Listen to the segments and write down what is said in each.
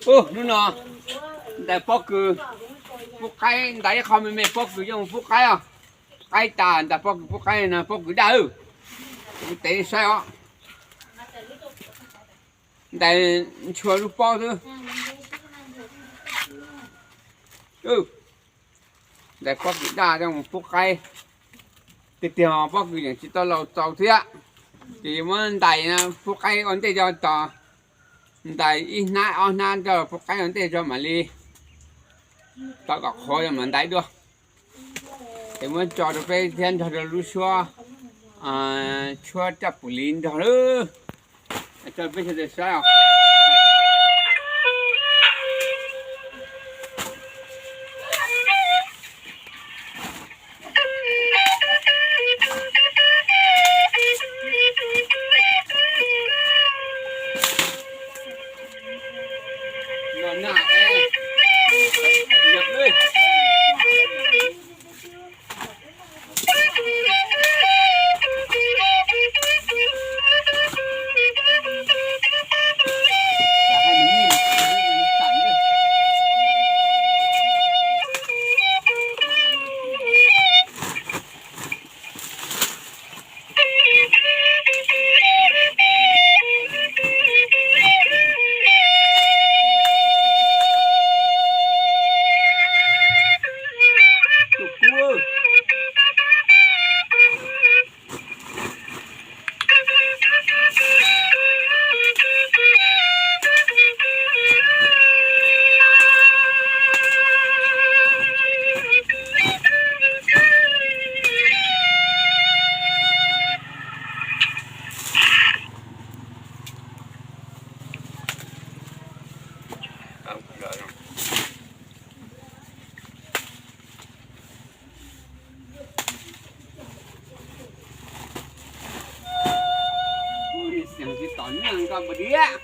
Ub, hnub no ntais pob kws pub qaib, ntais ib qho me me pob kws coj mus pub qaib os. Qaib tas ntais pob kws pub qaib no, pob kws daj. Kuv tev saib os. Ntais ntshua lub pob xwb. Ntais pob kws daj coj mus pub qaib. Tiag tiag pob kws yeej tsis tau laus txaus thiab. Ces yuav muab ntais pub qaib ua ntej coj tos. Ntais ib hnab ob hnab coj pub qaib ua ntej tso mam li tau kom qhuav mam ntais dua. Ces muab tso rau peb thiab nrog rau lub suab, suab raj pum liv nrog lawm. Tso peb sawv daws saib os. Xiam tsis tom nyiaj koj npua diab.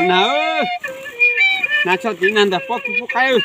Na, na tso tid na, ntawm pob kws pub qaib.